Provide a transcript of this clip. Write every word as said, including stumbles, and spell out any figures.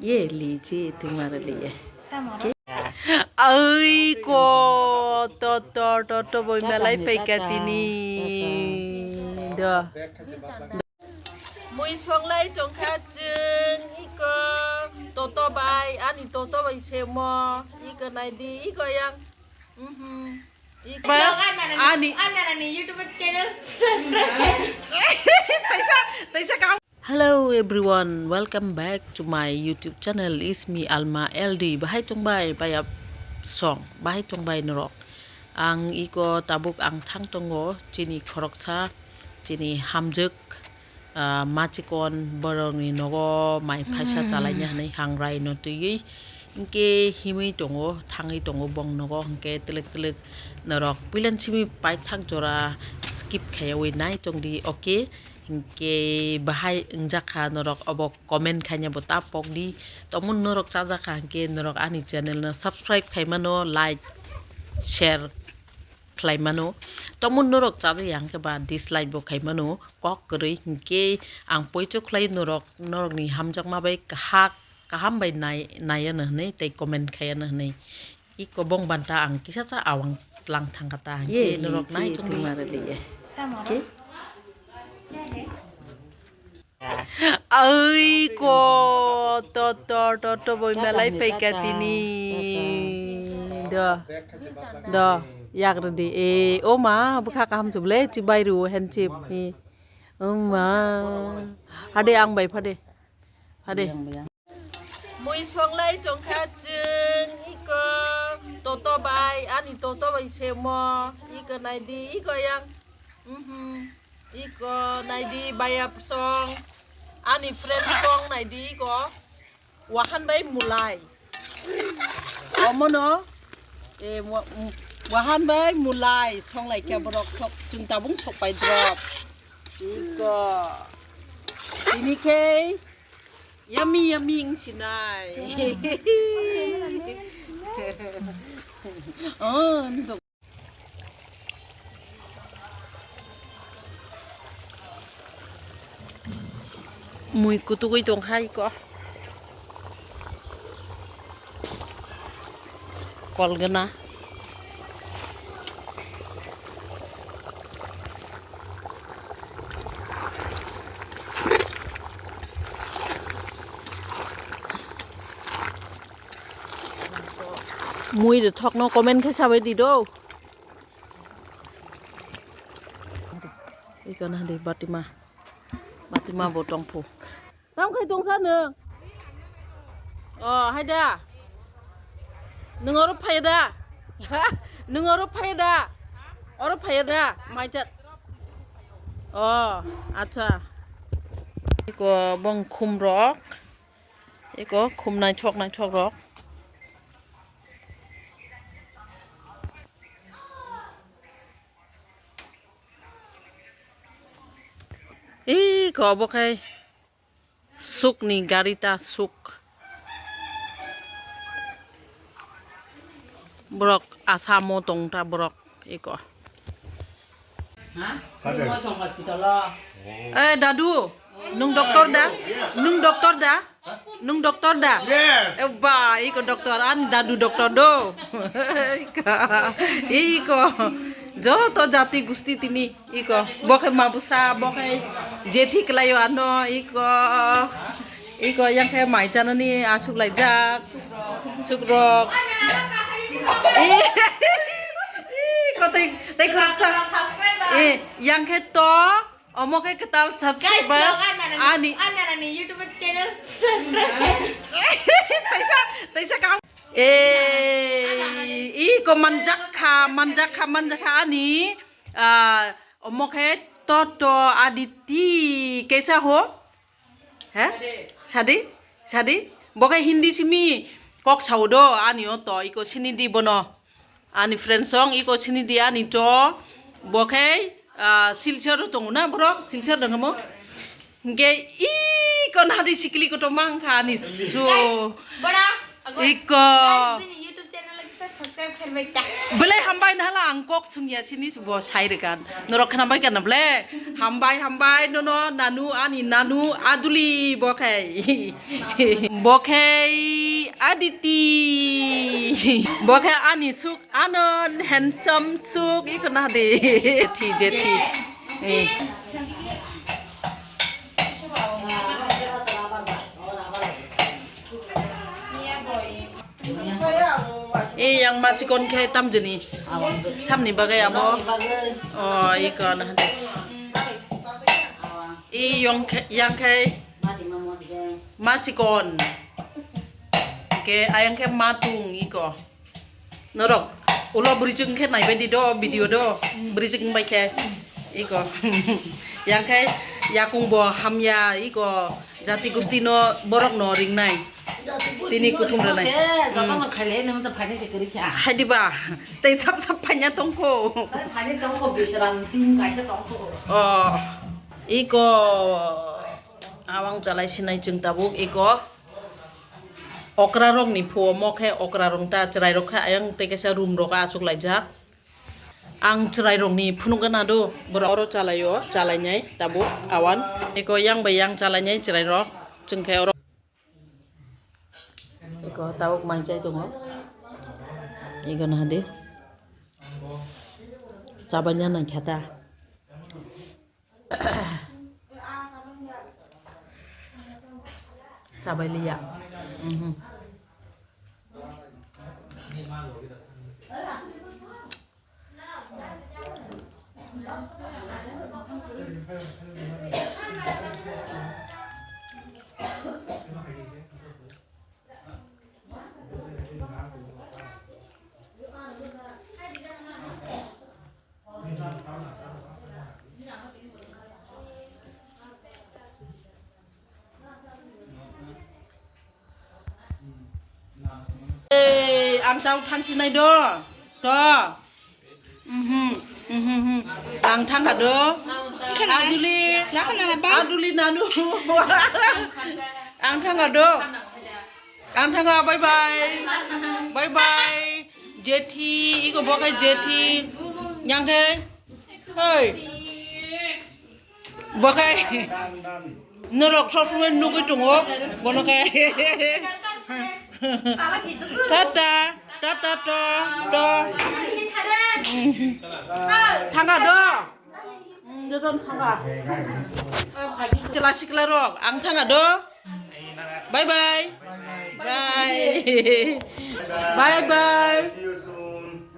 Ye li chi tumar li ye. Ai ko to to to to boi malai phaika tini. Do. Mui songlai tongkha chwng iko toto bai, ani toto bai semo, iko naidi, iko yang. Mhm. Iko. Ani. Taisa, taisa kam. Hello everyone, welcome back to my YouTube channel. It's me Alma L D. Bahai tongbai, baya song. Bahai tongbai norok. Ang iko tabuk ang thang tongo, chini khoroksa, chini hamjwk, ah, machikon borokni nogo mai phaisa chalaina hinwi hangrai no twiwi hinkhe himwi tongo, thangwi tongo bong nogo, hinkhe twlwk twlwk norok puilan simi paithak jora skip khaiyawi nai tongdi, okay? Hinkhe bahai wngjakha norok obo comment khaina bo ta pokdi, tomon norok chajakha hinkhe norok ani channel no subscribe khaimano, like, share khlai mano. Tamo norok chajak ya hwnkhe ba dislike bo khai mano, kok kwrwi hinkhe ang poito khlai norok, norokni hamjakma bai kahak, kaham bai nai, naiya no hwnwi tei comment khaiya no hwnwi. Iko bong banta ang kisa cha awang tlang thangkha ta hwnkhe norok nai chongdi. Ai ko to to to to boi malai phaika tini. Do. Do. Yak rwdi. E, o ma, bwkha kaham chuble, chibai rw hen chip. E. O ma. Hade ang bai phade. Hade. Mui songlai tongkha chwng iko toto bai, ani toto bai semo, iko naidi, iko yang. Mhm. Iko naidi bayap song, ani friend song naidi iko. Wahan bai mulai. Omono, e, wa-, m-, wahan bai mulai song lai khe borok sok, chwng tabung sok pai drop. Iko. Ini khe yummy yummy wng sinai. Oh, nito. Mui kutugwi tongkha iko. Kolgana. Mui rwthokno comment khe sabai di do. Iko na di batima. Batima bo tongphu. Tam khai tongsa nwng? O, hai da. Nwng oro phai da. Nwng oro phai da. Oro phai da. Mai chat. O, acha. Iko bong khum rok. Iko khum naithok naithok rok. Iko obo khai sukni gari ta suk. Borok Asamo tong ta borok iko. Eh, dadu, nung doktor da? Nung doktor da? Nung doktor da? Yes. Eh, ba, iko doktor, an dadu doktor do. Iko, iko, joto jati gusti tini, iko, bo khe mabusa, bo khe jethi kelayo ano, iko, iko, yang khe mai chanani asuk laijak, sukrok. Iko, tei, tei khoroksa. Eh, yang khe to, Omo khe kwtal subscriber ani. Anarani YouTube channel subscribe. Taisa, taisa kam. Eh, iko manjakha, manjakha, manjakha ani. Ah, omo khe Toto Aditi kaisa ho? He? Sadi? Sadi? Bo khe Hindi simi kok sao do ani o to iko sinidi bono. Ani friend song iko sinidi ani to. Bo khe, ah, Silchar o tongo na borok? Silchar dong mo? Hingke iko nadi sikli koto mangkha ani so. Guys, bora, ago. Iko. Guys, bini YouTube channel lagi sa Belai hambai nahla ang kok sungya sini bo sai rekan. Norok khna bai kana ble? Hambai, hambai, nono nanu, ani nanu, aduli bo khai. Bo khai Aditi. Bo khai ani suk, anon handsome suk, iko na de. Jethi, jethi. Eh. E yang ma chikon khe tamjani. Samni bagwi amo. O, iko na. E yong khe, yang khe. Ma chikon. Ke ayang khe ma tung iko. Norok ulo bwrwi chwng khe naibai di do video do. Bwrwi chwng bai khe iko. Yang khe yakung bo hamya iko. Jati gusti no borok no ringnai. Tini kuthum rwnai. Joto no khaile nang ta phaini se kwrwi kha. Hai diba? Tei sap sap phaina tongkho. Phaini tongkho bisram team kaisa tongkho. O, iko awang chalai sinai chwng tabuk iko. Okra rok ni phuo mo khe okra rong ta chwrai rok kha ayang tei kaisa room rok achuk laijak. Ang chwrai rok ni phunuk gana do borok oro chalai o chalai nai tabuk awan. Iko yang bai yang chalai nai chwrai rok chwng khe oro. Iko tabuk mai chai tongo. Iko nahadi. Chabaina nang khata. Chabai liya. Mhm. Ei, ang tau thangsinai do. To. Mhm, mhm, mhm. Ang thangkha do. Aduli. Aduli nanu. Ang thangkha do. Ang thangkha, bye bye. Bye bye. Jethi, iko bo khe jethi. Yang khe. Hei. Bo khe. Norok sob somoi nugwi tongo. Bono khe. Tata, tata, to, to. Thangkha do. Joton thangkha. Chwla sikla rok, ang thangkha do. Bye bye. Bye. Bye bye. See you soon.